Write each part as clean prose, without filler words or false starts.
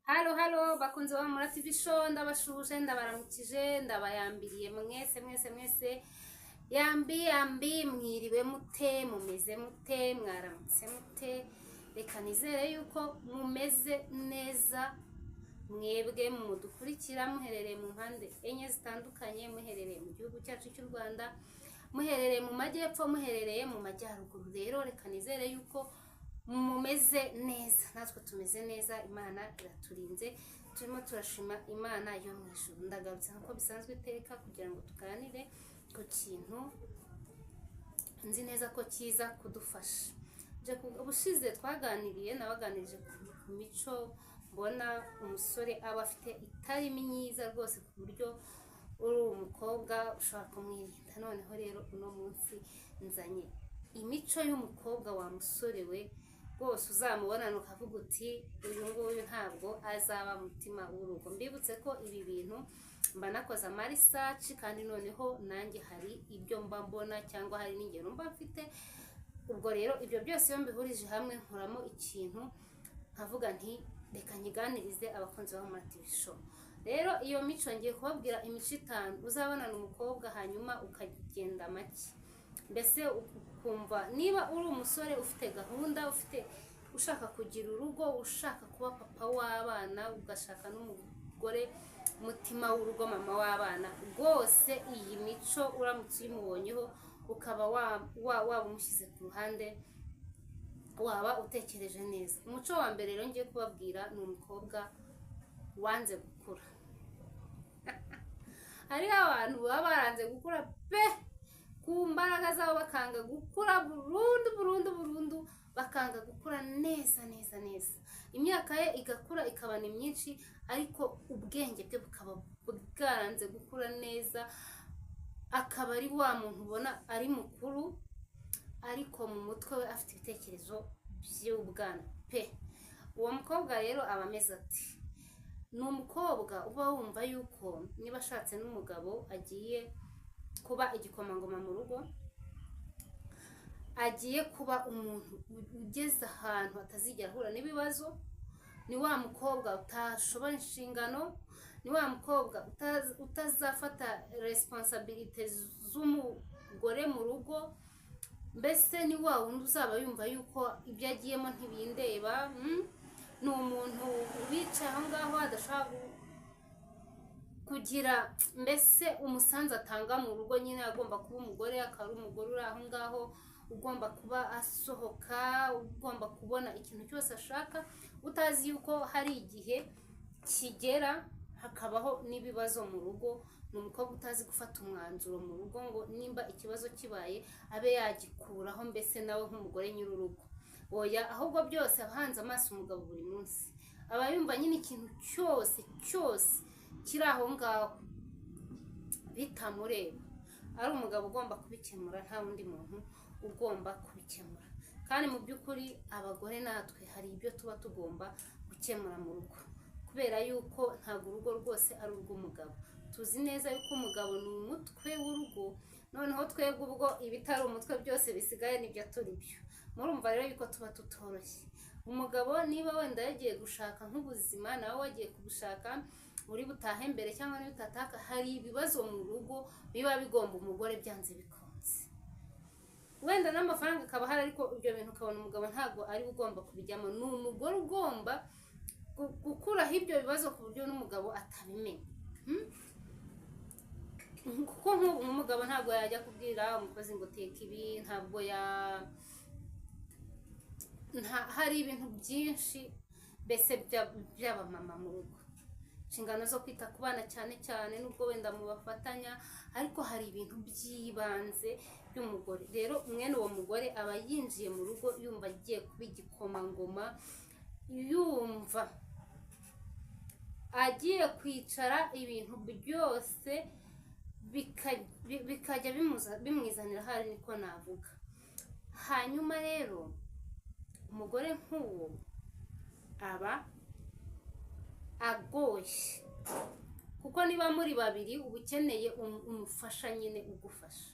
Hello, hello, bakunzi ba Mura TV Show, ndabashuje, ndabaramukije, ndabayambiriye mwese mwese mwese. Yambi yambi, mwiriwe mute? Mumeze mute? Mwaramutse mute? Reka nizere yuko mumeze neza, mwebwe mudukurikira muherereye mu mpande enye zitandukanye, muherereye mu gihugu cyacu cy'u Rwanda, muherereye mu majyepfo, muherereye mu majyaruguru. Rero reka nizere yuko mumeze neza, natwe tumeze neza, Imana iraturinze, turimo turashima Imana yo mu ijuru. Ndagarutse nk'uko bisanzwe iteka kugira ngo tuganire ku kintu nzi neza ko kiza kudufasha. Ubushize twaganiriye, nabaganirije ku mico mbona umusore aba afite itari myiza rwose, ku buryo uri umukobwa ushobora kumwirinda. Noneho rero uno munsi nzanye imico y'umukobwa wa musore we rwose uzamubonana ukavuga uti: "Uyu nguyu ntabwo azaba mutima w'urugo." Mbibutse ko ibi bintu mba nakoze ama research, kandi noneho nanjye hari ibyo mba mbona cyangwa hari n'ingero mba mfite. Ubwo rero ibyo byose iyo mbihurije hamwe nkuramo ikintu nkavuga nti: "Reka nyiganirize abakunzi ba Mura TV Show." Rero iyo mico, ngiye kubabwira imico itanu uzabonana umukobwa hanyuma ukagenda make, mbese ukumva niba uri umusore ufite gahunda, ufite ushaka kugira urugo, ushaka kuba papa w'abana, ugashaka n'umugore mutima w'urugo, mama w'abana, rwose iyi mico uramutse uyimubonyeho ukaba waba umushyize ku ruhande, waba utekereje neza. Umuco wa mbere rero ngiye kubabwira ni umukobwa wanze gukura. Hariho abantu baba baranze gukura pe, ku mbaraga zabo bakanga gukura burundu burundu burundu, bakanga gukura neza neza neza. Imyaka ye igakura ikaba ni myinshi, ariko ubwenge bwe bukaba bwaranze gukura neza, akaba ari wa muntu ubona ari mukuru ariko mu mutwe we afite ibitekerezo by'ubwana pe. Uwo mukobwa rero aba ameze ati: ni umukobwa uba wumva yuko niba ashatse n'umugabo agiye kuba igikomangoma mu rugo, agiye kuba umuntu ugeze ahantu atazigera ahura n'ibibazo. Ni wa mukobwa utashobora inshingano, ni wa mukobwa utazafata responsabilité z'umugore mu rugo. Mbese ni wa wundi uzaba yumva yuko ibyo agiyemo ntibindeba. Ni umuntu wicaye aho ngaho adashobora kugira mbese umusanzu atanga mu rugo. Nyine agomba kuba umugore, akaba ari umugore uri aho ngaho ugomba kuba asohoka, ugomba kubona ikintu cyose ashaka, utazi yuko hari igihe kigera hakabaho n'ibibazo mu rugo. Ni umukobwa utazi gufata umwanzuro mu rugo ngo nimba ikibazo kibaye abe yagikuraho, mbese nawe nk'umugore nyir'urugo. Oya, ahubwo byose aba ahanze amaso umugabo buri munsi, aba yumva nyine ikintu cyose cyose kiri aho ngaho bitamureba, ari umugabo ugomba kubikemura, nta wundi muntu ugomba kubikemura. Kandi mu by'ukuri abagore natwe hari ibyo tuba tugomba gukemura mu rugo, kubera yuko ntabwo urugo rwose ari urw'umugabo. Tuzi neza yuko umugabo ni umutwe w'urugo, noneho twebwe ubwo ibitari umutwe byose bisigaye nibyo turi byo. Murumva rero yuko tuba tutoroshye. Umugabo niba wenda yagiye gushaka nk'ubuzima, nawe wagiye kubushaka, uri butahe mbere cyangwa niba utataka, hari ibibazo mu rugo biba bigomba umugore byanze bikunze. Wenda n'amafaranga akaba ahari, ariko ibyo bintu ukabona umugabo ntabwo ari we ugomba kubijyamo, ni umugore ugomba gukuraho ibyo bibazo ku buryo n'umugabo atabimenya. Kuko nk'ubu umugabo ntabwo yajya kubwira umukozi ngo teka ibi, ntabwo ya hari ibintu byinshi mbese by'abamama mu rugo, inshingano zo kwita ku bana cyane cyane, nubwo wenda mubafatanya, ariko hari ibintu by'ibanze by'umugore. Rero mwene uwo mugore aba yinjiye mu rugo yumva agiye kuba igikomangoma, yumva agiye kwicara ibintu byose bikajya bimwizanira ahari, niko navuga. Hanyuma rero umugore nk'uwo aba agoye, kuko niba muri babiri uba ukeneye umufasha nyine ugufasha.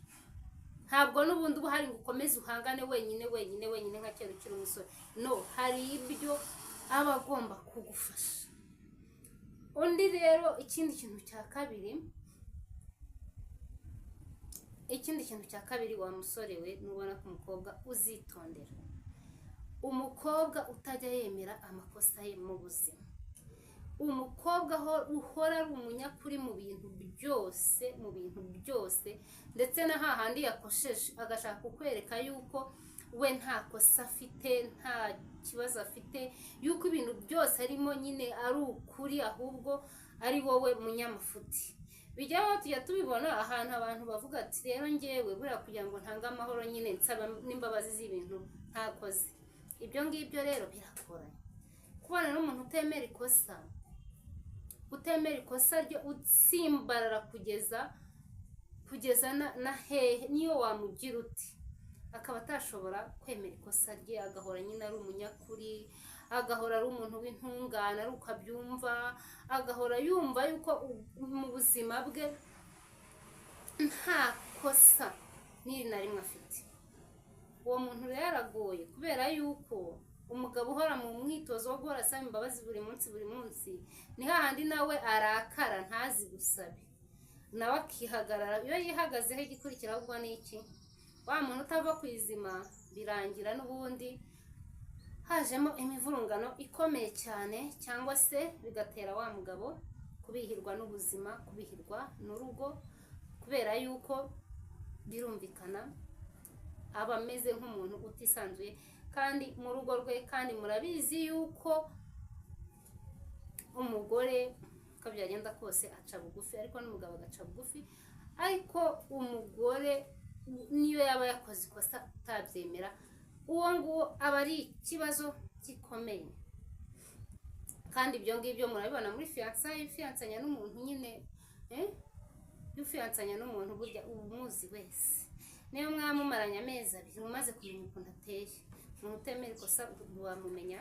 Ntabwo n'ubundi uba uhari ngo ukomeze uhangane wenyine wenyine wenyine nka kera ukiri umusore. No hari ibyo aba agomba kugufasha. Undi rero, ikindi kintu cya kabiri, ikindi kintu cya kabiri, wa musore we, nubona ko umukobwa uzitondera, umukobwa utajya yemera amakosa ye mu buzima, umukobwa uhora ari umunyakuri mu bintu byose, mu bintu byose, ndetse na hahandi yakosheje agashaka kukwereka yuko we nta kosa afite, nta kibazo afite, yuko ibintu byose arimo nyine ari ukuri, ahubwo ari wowe munyamafuti. Bijyaho tujya tubibona ahantu abantu bavuga ati: "Rero ngewe buriya kugira ngo ntange amahoro nyine nsaba n'imbabazi z'ibintu ntakoze." Ibyo ngibyo rero biragoranye kubana n'umuntu utemera ikosa, utemera ikosa ryo, utsimbarara kugeza na hehe, niyo wamugira uti akaba atashobora kwemera ikosa rye, agahora nyine ari umunyakuri, agahora ari umuntu w'intungane, ari uko abyumva, agahora yumva yuko mu buzima bwe nta kosa n'iri na rimwe afite. Uwo muntu rero aragoye, kubera yuko umugabo uhora mu mwitozo wo guhora asaba imbabazi buri munsi, buri munsi, ni hahandi nawe arakara ntazi gusabe, nawe akihagarara. Iyo yihagazeho, igikurikira ahubwo ni iki? Wa muntu utava ku izima, birangira n'ubundi hajemo imivurungano ikomeye cyane, cyangwa se bigatera wa mugabo kubihirwa n'ubuzima, kubihirwa n'urugo, kubera yuko birumvikana aba ameze nk'umuntu utisanzuye kandi mu rugo rwe. Kandi murabizi yuko umugore uko byagenda kose aca bugufi, ariko n'umugabo agaca bugufi, ariko umugore niyo yaba yakoze ikosa utabyemera, uwo nguwo aba ari ikibazo gikomeye. Kandi ibyo ngibyo murabibona muri fiançailles. Fiyançanya n'umuntu nyine, iyo ufiyançanya n'umuntu burya uba umuzi wese, niyo mwaba mumaranye amezi 2 umaze kumenya ukuntu ateye. Umuntu utemera ikosa wamumenya,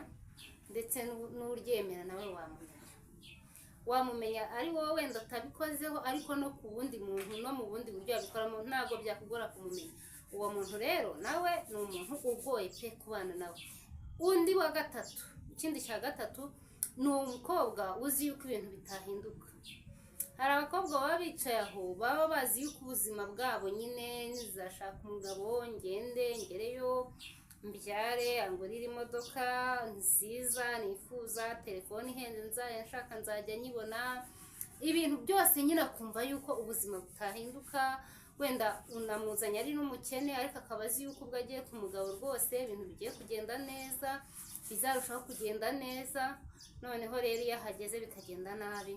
ndetse n'uryemera nawe wamumenya. Wamumenya ari wowe wenda utabikozeho, ariko no ku wundi muntu no mu bundi buryo yabikoramo ntabwo byakugora kumumenya. Uwo muntu rero nawe ni umuntu ugoye pe kubana nawe. Undi wa gatatu, ikindi cya gatatu, ni umukobwa uzi yuko ibintu bitahinduka. Hari abakobwa baba bicaye aho, baba bazi yuko ubuzima bwabo nyine, nzashaka umugabo, ngende ngereyo mbyare, angurire imodoka nziza nifuza, telefone ihenze nzajya nshaka nzajya nyibona, ibintu byose nyine akumva yuko ubuzima butahinduka. Wenda unamuzanye ari n'umukene, ariko akaba azi yuko ubwo agiye ku mugabo rwose ibintu bigiye kugenda neza, bizarushaho kugenda neza. Noneho rero iyo ahageze bikagenda nabi,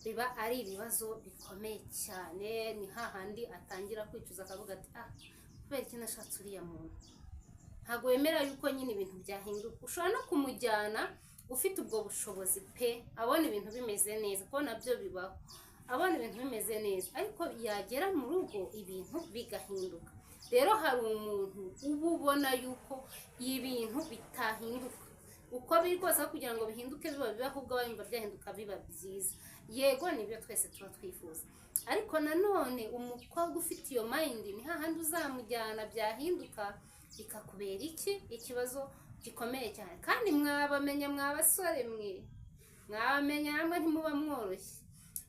biba ari ibibazo bikomeye cyane. Ni hahandi atangira kwicuza, akavuga ati: "Ah, kubera iki nashatse uriya muntu?" Ntabwo wemera yuko nyine ibintu byahinduka. Ushobora no kumujyana ufite ubwo bushobozi pe, abona ibintu bimeze neza, kuko nabyo bibaho, abona ibintu bimeze neza, ariko yagera mu rugo ibintu bigahinduka. Rero hari umuntu uba ubona yuko ibintu bitahinduka uko biri kose, aho kugira ngo bihinduke biba bibi, ahubwo aba yumva byahinduka biba byiza. Yego, nibyo twese tuba twifuza, ariko nanone umukobwa ufite iyo mind ni hahandi uzamujyana byahinduka bikakubera iki? Ikibazo gikomeye cyane. Kandi mwabamenya, mwa basore mwe, mwabamenya namwe ntimuba mworoshye.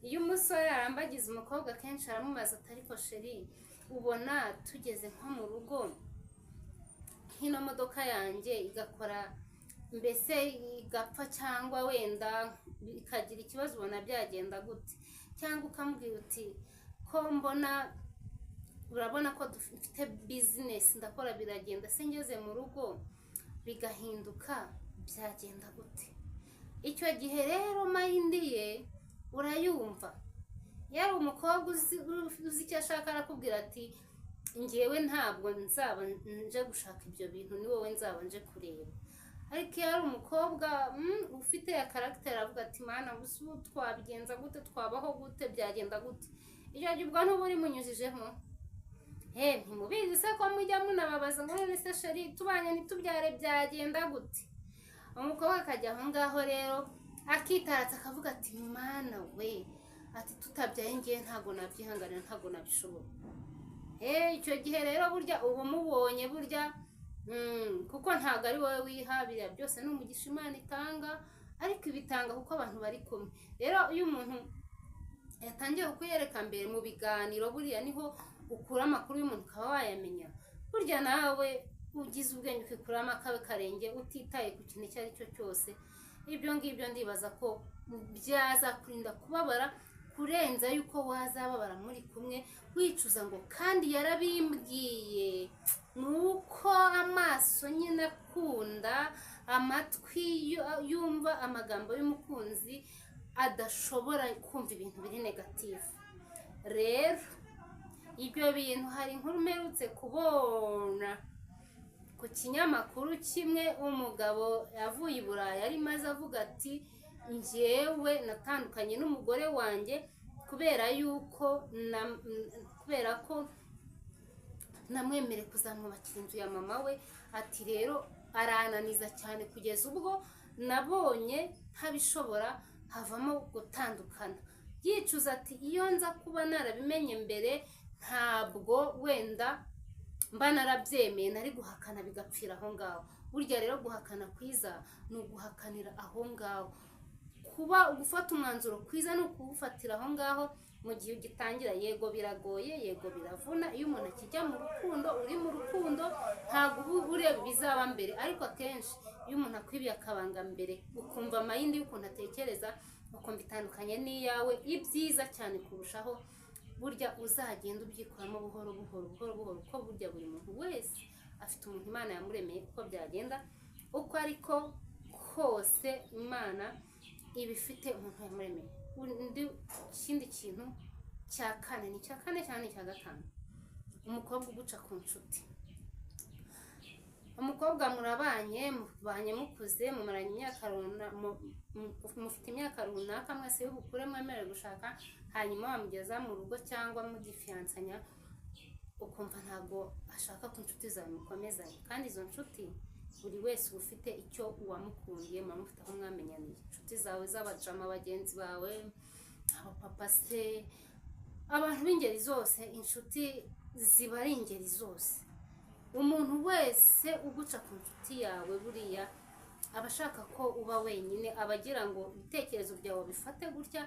Iyo umusore arambagiza umukobwa, akenshi aramubaza ati: "Ariko chérie, ubona tugeze nko mu rugo, nk'ino modoka yanjye igakora, mbese igapfa, cyangwa wenda ikagira ikibazo, ubona byagenda gute?" Cyangwa ukamubwira uti: "Ko mbona, urabona ko dufite business, ndakora biragenda, se ngeze mu rugo bigahinduka byagenda gute?" Icyo gihe rero mind ye urayumva. Yari umukobwa uzi icyo ashaka, arakubwira ati: "Ngewe ntabwo nzaba nje gushaka ibyo bintu, ni wowe nzaba nje kureba." Ariko iyo ari umukobwa ufite ya caractère, avuga ati: "Mana, gusa ubu twabigenza gute? Twabaho gute? Byagenda gute?" Icyo gihe ubwo ntuba urimunyujijemo. He, ntimubizi se ko mujya munababaza ngo: "None se chérie, tubanye ntitubyare byagenda gute?" Umukobwa akajya aho ngaho rero akitaratsa, akavuga ati: "Mana we," ati: "tutabyaye ngewe ntabwo nabyihanganira, ntabwo nabishobora." Icyo gihe rero burya uba umubonye burya, kuko ntabwo ari wowe wiha biriya byose, ni umugisha Imana itanga. Ariko ibitanga kuko abantu bari kumwe. Rero iyo umuntu yatangiye kukuyereka mbere mu biganiro, buriya niho ukura amakuru y'umuntu ukaba wayamenya. Burya nawe ugize ubwenge ukikuramo akawe karenge, utitaye ku kintu icyo ari cyo cyose, ibyo ngibyo ndibaza ko byazakurinda kubabara kurenza yuko wazababara muri kumwe wicuza ngo kandi yarabimbwiye. Ni uko amaso nyine akunda, amatwi yumva amagambo y'umukunzi adashobora kumva ibintu biri negative. Rero ibyo bintu, hari inkuru mperutse kubona ku kinyamakuru kimwe, umugabo yavuye i Burayi arimo aza avuga ati: "Njyewe natandukanye n'umugore wanjye kubera ko namwemereye kuzamwubakira inzu ya mama we." Ati: "Rero arananiza cyane kugeza ubwo nabonye ntabishobora, havamo gutandukana." Yicuza ati: "Iyo nza kuba narabimenye mbere, ntabwo wenda mba narabyemeye, nari guhakana bigapfira aho ngaho." Burya rero guhakana kwiza ni uguhakanira aho ngaho. Kuba gufata umwanzuro kwiza ni ukuwufatira aho ngaho mu gihe ugitangira. Yego biragoye, yego biravuna. Iyo umuntu akijya mu rukundo, uri mu rukundo, ntabwo uba ureba ibizaba mbere. Ariko akenshi iyo umuntu akwibiye akabanga mbere, ukumva amayindi y'ukuntu atekereza, ukumva itandukanye n'iyawe, ibyiza cyane kurushaho burya uzagenda ubyikuramo buhoro buhoro, buhoro buhoro, kuko burya buri muntu wese afite umuntu Imana yamuremeye. Uko byagenda uko ariko kose, Imana iba ifite umuntu yamuremeye. Undi ikindi kintu cya kane, ni icya kane cyangwa ni icya gatanu? Umukobwa uguca ku nshuti. Umukobwa murabanye, mubanye, mukuze, mumaranye imyaka mufite imyaka runaka mwese y'ubukure mwemerewe gushaka, hanyuma wamugeza mu rugo cyangwa mugifiyansanya, ukumva ntabwo ashaka ko inshuti zawe mukomezanya. Kandi izo nshuti buri wese uba ufite icyo uwamukundiye, muba mufite aho mwamenyaniye. Inshuti zawe z'abajama, bagenzi bawe, abapapa se, abantu b'ingeri zose, inshuti ziba ari ingeri zose. Umuntu wese uguca ku nshuti yawe buriya aba ashaka ko uba wenyine, aba agira ngo ibitekerezo byawe bifate gutya,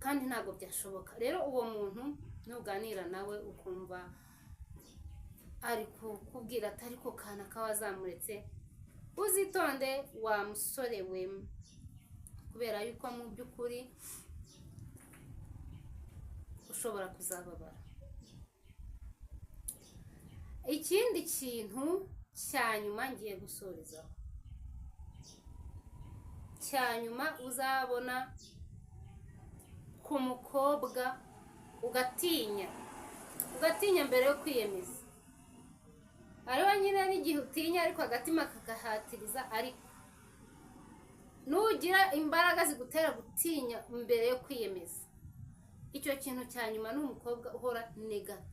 kandi ntabwo byashoboka. Rero uwo muntu nuganira nawe ukumva ari kukubwira ati: "Ariko kana wazamuretse", uzitonde wa musore we, kubera yuko mu by'ukuri ushobora kuzababara. Ikindi kintu cya nyuma ngiye gusorezaho, cya nyuma uzabona ku mukobwa ugatinya, ugatinya mbere yo kwiyemeza. Hariho nyine n'igihe utinya ariko agatima kagahatiriza, ariko nugira imbaraga zigutera gutinya mbere yo kwiyemeza, icyo kintu cya nyuma ni umukobwa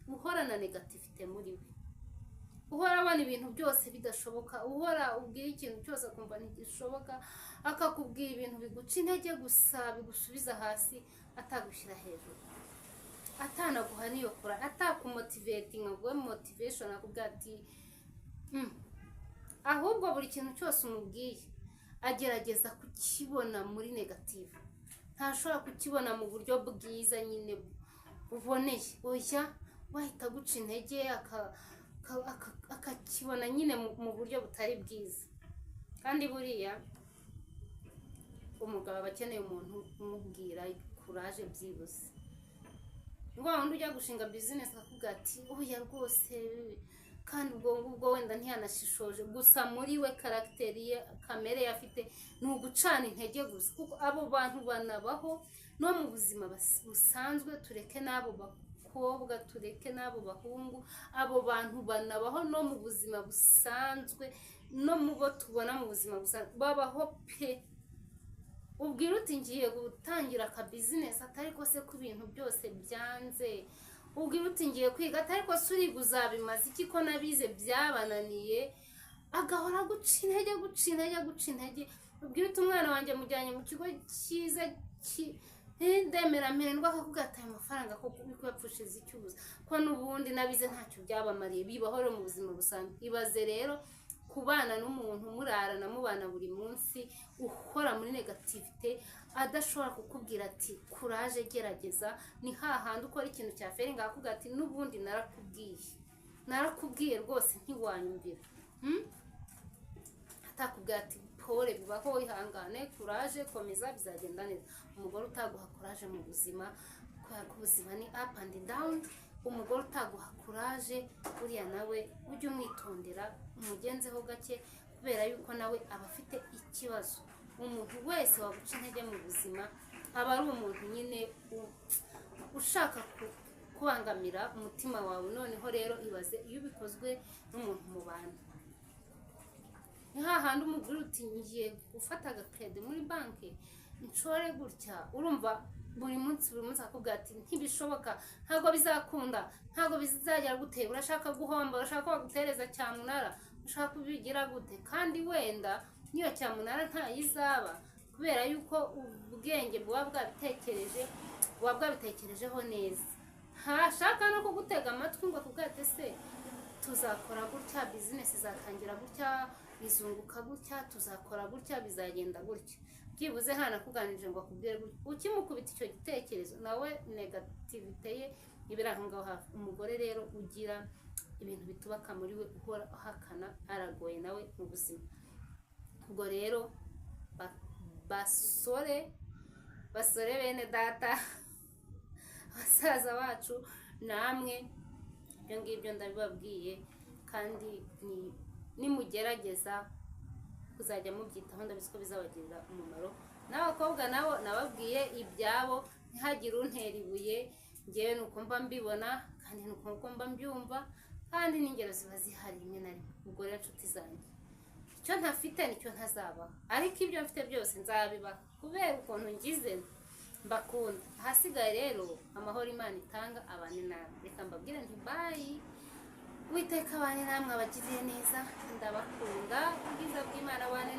uhorana négativité muri we, uhora abona ibintu byose bidashoboka, uhora ubwira ikintu cyose akumva ntigishoboka, akakubwira ibintu biguca intege gusa, bigusubiza hasi, atagushyira hejuru, atanaguha n'iyo kura, atakumotivatinga ngo ube motivation, akubwira ati Ahubwo buri kintu cyose umubwiye agerageza kukibona muri negative, ntashobora kukibona mu buryo bwiza nyine buboneye. Oya, wahita aguca intege, akakibona nyine mu buryo butari bwiza. Kandi buriya umugabo aba akeneye umuntu umubwira courage byibuze. Ngo wundi ujya gushinga business akakubwira ati: "Oya rwose", kandi ubwo ngubwo wenda ntiyanashishoje gusa, muri we caractère ye, kamere ye afite ni ugucana intege gusa. Kuko abo bantu banabaho no mu buzima busanzwe. Tureke n'abo bakobwa, tureke n'abo bahungu, abo bantu banabaho no mu buzima busanzwe, no mu bo tubona mu buzima busanzwe babaho pe. Ubwira uti: "Ngiye gutangira aka business", atari ko se ko ibintu byose byanze? Ubwira uti: "Ngiye kwiga", atari ko se uriga uzabimaze iki ko nabize byabananiye? Agahora guca intege, guca intege, guca intege. Ubwira uti: "Umwana wanjye mujyanye mu kigo cyiza ndemera mpendwa", akakubwira ati: "Ayo mafaranga ko uri kuyapfushiriza icyubuza, ko n'ubundi nabize ntacyo byabamariye?" Bibaho rero mu buzima busanzwe. Ibaze rero ku Kubana n'umuntu murarana, mubana buri munsi, uhora muri négativité, adashobora kukubwira ati "Courage, gerageza", ni hahandi ukora ikintu cya failinga akakubwira ati "N'ubundi narakubwiye, narakubwiye rwose ntiwanyumvira." Atakubwira ati "Pole, bibaho, ihangane, courage, komeza, bizagenda neza." Umugore utaguha courage mu buzima, kubera ko ubuzima ni up and down, umugore utaguha courage buriya nawe ujye umwitondera, umugenzeho gake, kubera yuko nawe aba afite ikibazo. Umuntu wese waguca intege mu buzima aba ari umuntu nyine ushaka kubangamira umutima wawe. Noneho rero ibaze iyo bikozwe n'umuntu mubana. Ni hahandi umubwira uti "Ngiye gufata agacrédit muri banki nshore gutya", urumva buri munsi buri munsi akakubwira ati "Ntibishoboka, ntabwo bizakunda, ntabwo bizagera gute, urashaka guhomba, urashaka ko bagutereza cyamunara, ushaka kubigira gute?" Kandi wenda n'iyo cyamunara ntayizaba, kubera yuko ubwenge buba bwabitekereje, buba bwabitekerejeho neza. Ntashaka no kugutega amatwi ngo akubwire ati "Ese tuzakora gutya, business izatangira gutya, bizunguka gutya, tuzakora gutya, bizagenda gutya." Byibuze ntanakuganirije ngo akubwire gutya. Ukimukubita icyo gitekerezo, nawe négativité ye iba iri aho ngaho hafi. Umugore rero ugira ibintu bitubaka muri we, uhora ahakana, aragoye nawe mu buzima. Ubwo rero basore, basore bene data, basaza bacu, namwe ibyo ngibyo ndabibabwiye, kandi nimugerageza kuzajya mubyitaho, ndabizi ko bizabagirira umumaro. N'abakobwa nabo nababwiye ibyabo, ntihagire untera ibuye. Ngewe ni uko mba mbibona, kandi ni uko mba mbyumva, kandi n'ingero ziba zihari rimwe na rimwe. Ubwo rero nshuti zanjye, icyo ntafite nicyo ntazabaha, ariko ibyo mfite byose nzabibaha, kubera ukuntu ngize mbakunda. Ahasigaye rero, amahoro Imana itanga abane namwe. Reka mbabwire nti bye, Uwiteka abane namwe, abagiriye neza, ndabakunda. Ubwiza bw'Imana bane.